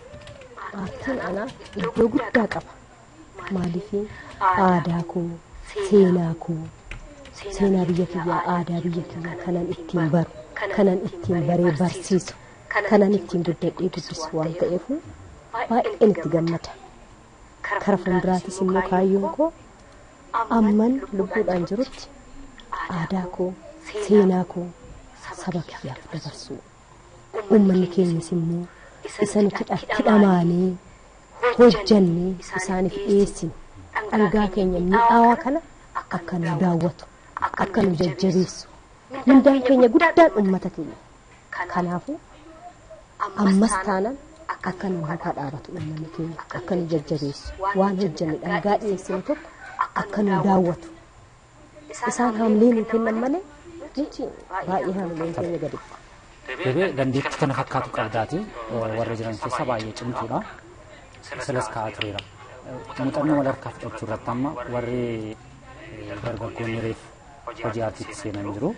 Aartiin anaaf iddoo guddaa qaba. Maaliif aadaa koo, seenaa koo, seenaa biyya kiyyaa, aadaa biyya kiyyaa kanan ittiin baru, kanan ittiin baree barsiisu, kanan ittiin guddadhee guddisu waan ta'eef baay'een itti gammada. Kara fuulduraatis immoo kaayyoon koo amman lubbuudhaan jirutti aadaa koo, seenaa koo saba kiyyaaf dabarsuu. Uummanni keenyas immoo isa nuti hidhamaanee hojjannee isaaniif dhiyeessinu dhangaa keenya mi'aawaa kana akka nu daawwatu akka nu jajjabeessu mindaan keenya guddaan uummata keenya. Kanaafuu ammas taanaan akka nu duukaa dhaabatu uummanni keenya akka nu jajjabeessu waan hojjanne dhangaa dhiyeessinu tokko akka nu daawwatu isaan haamlee nu kennan malee nuti baay'ee haamleen keenya gadi bu'a. Bebee dandeettii kana fakkaatu qabdaati warra jiran keessa baay'ee cimtuudha. Silas kaa'aa tureera. Muuxannoo wal harkaa fudhachuu irratti amma warri dargaggoonni reef hojii aartiitti seenan jiru.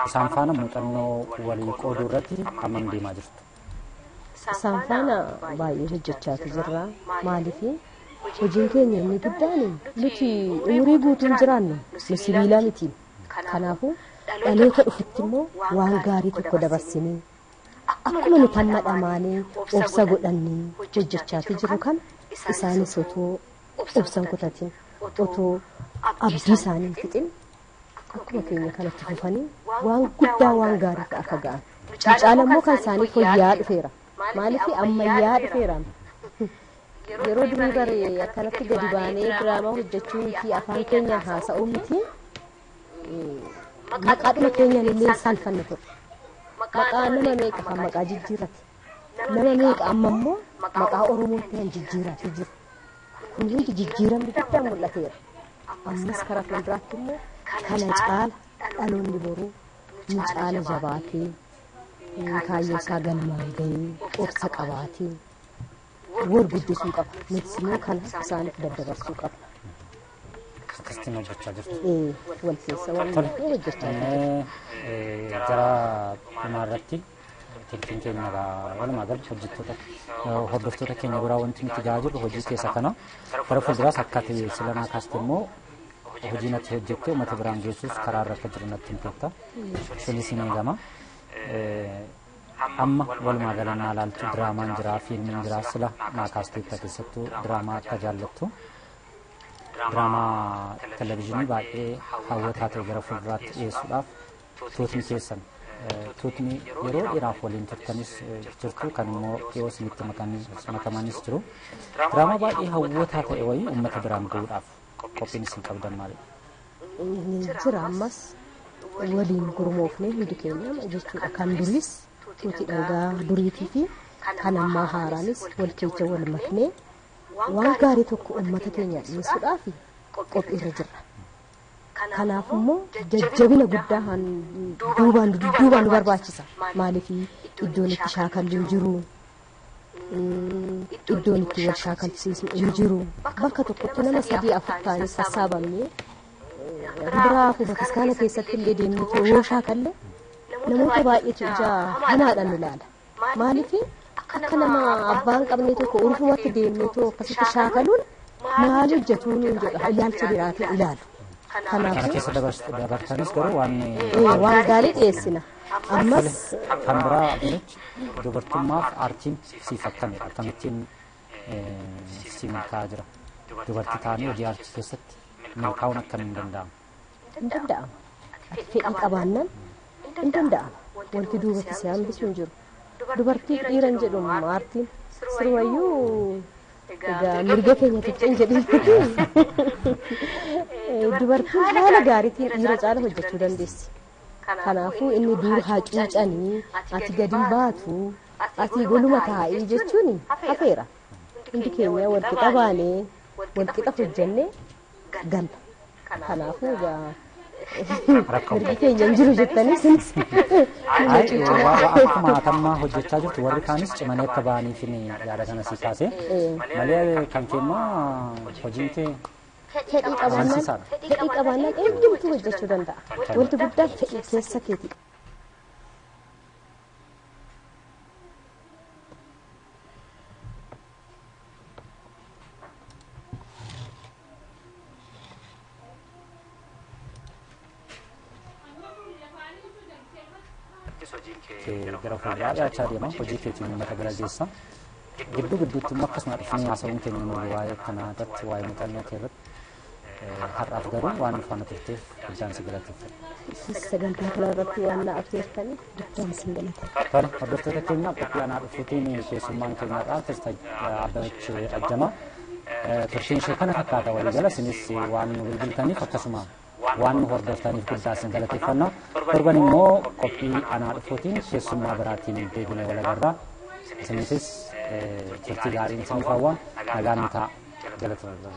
Isaan faana muuxannoo walii qooduu irratti hammam deemaa jirtu? Isaan faana baay'ee hojjechaatu jirra. Maaliif hojiin keenya inni guddaan nuti umurii guutuun jiraannu nu sibiilaa miti. Kanaafuu dhaloota dhufutti immoo waan gaarii tokko dabarsinee akkuma nuti amma dhamaanee obsa godhannee hojjechaatu jiru kana isaanis otoo obsan kutatin otoo abdii isaanii hin fixin akkuma keenya kanatti fufanii waan guddaa waan gaarii akka ga'an. Mucaan immoo kan isaanii fooyya'aa dhufeera. Maaliif ammayyaa dhufeera. Yeroo durii bare akkanatti gadi baanee diraamaa hojjechuu miti afaan keenyaan haasa'uu miti maqaadhuma keenyaan illee saalfanna ture. Maqaa nama meeqa kan maqaa jijjiirate. Nama meeqa amma immoo maqaa Oromootti kan jijjiirate jiru. Kun hundi jijjiiramni guddaan mul'ateera. Ammas karaa fuulduraatti immoo kana caala dhaloonni boruu nu caala jabaatee kaayyoo isaa galmaan gahee obsa qabaatee wal guddisuu qaba. Nutis immoo kana isaaniif daddabarsuu qabna. Akkasitti hojjechaa jirtu. Wal keessa wal hojjechaa jirtu. Gara dhumaa irratti teektiin keenya walumaa galatti hojjettoota hordoftoota keenya biraa wanti nuti gahaa jirru hojii keessa kana gara fuulduraas akka ta'e silanaa kaaste immoo hojii natti hojjette uummata biraan geessuuf karaa irra akka jiru natti himteetta. Sunis ni eegama. Amma walumaa galannaa ilaaltu diraamaan jira fiilmiin jira sila naa kaasteetta keessattuu diraamaa akka jaallattu. Diraamaa televezyiinii baay'ee hawwataa ta'e gara fuulduraatti dhiyeessuudhaaf tuutni keessan tuutni yeroo dheeraaf waliin turtanis jirtu kan immoo dhiyoo isinitti makamanis jiru. Diraamaa baay'ee hawwataa ta'e wayii uummata biraan gahuudhaaf qophiin isin qabdan maalidha? Jira ammas waliin gurmoofnee hundi keenya jechuudha. Kan duriis tuuti dhangaa duriitii fi kan ammaa haaraanis wal keessa wal maknee waan gaarii tokko uummata keenya dhiyeessuudhaaf qophiirra jirra. Kanaaf immoo jajjabina guddaa duubaan duubaan nu barbaachisa. Maaliif iddoon itti shaakallu hin jiru, iddoon itti wal shaakalsiisnu hin jiru. Bakka tokkotti nama sadii afur ta'anii sassaabamnee biraa fi bataskaana keessatti illee deemnee yoo shaakalle Namoota baay'eetu ija hamaadhaan nu ilaala. Maaliif akka nama abbaan qabne tokko urfumatti deemnee akkasitti shaakaluun maal hojjetu nuun jedha ilaalcha biraatiin ilaalu. Kana Kanaafuu keessa dabartanis garuu waan waan gaarii dhiyeessina. Ammas kan biraa Abeebech dubartummaaf aartiin siif akkamidha? Akkamittiin si milkaa'aa jira? Dubartii taanii hojii aartii keessatti milkaa'uun akkamiin danda'ama? Hin danda'ama. Ati fedhii qabaannaan hin danda'ama. Wanti duubatti si hambisu hin jiru. Dubartiif dhiira hin jedhu aartiin sirumayyuu egaa mirga keenya tuqxee hin jedhin. Dubartiin haala gaariitiin dhiira caala hojjechuu dandeessi. Kanaafuu inni dur hacuucanii ati gadi hin baatu ati goluma taa'ii jechuun hafeera. Hundi keenya wal qixa baanee wal qixa hojjennee galla. Kanaafuu egaa Rakkoo mirgi keenya hin jiru jettanii isinis Ay, akkuma atammaa hojjechaa jirtu warri kaanis cimanii akka ba'aniif yaada kana si kaase malee kan keemmaa hojiin kee fedhii qabaannaan amansiisaadha. Fedhii qabaannaan eenyumtuu hojjechuu danda'a. Wanti guddaan fedhii keessa keetii. Kee gara fuulduraa dhiyaachaa deema hojii keetiin uummata bira geessa. Gidduu gidduutti immoo akkasuma dhufnee haasa'uun keenya nu waa'ee akkanaa irratti waa'ee muuxannoo kee irratti har'aaf garuu waan nu faana turteef guddaan si galateeffadha. Sagantaa kana irratti waan na affeertaniif guddaan isin galateeffadha. Tole, hordoftoota keenya qophii anaa dhufuutiin keessummaan keenyadha. Artist Abbabach Ajjamaa. Turtiin ishee kana fakkaata walii gala isinis waan nu bilbiltaniif akkasuma waan nu hordoftaniif guddaa isin galateeffanna. Torban immoo qophii anaa dhufuutiin keessummaa biraatiin deebinee wal agarra. Isiniifis turtii gaariin isiniif hawwa. Nagaan nu ta'a. Galatoomna.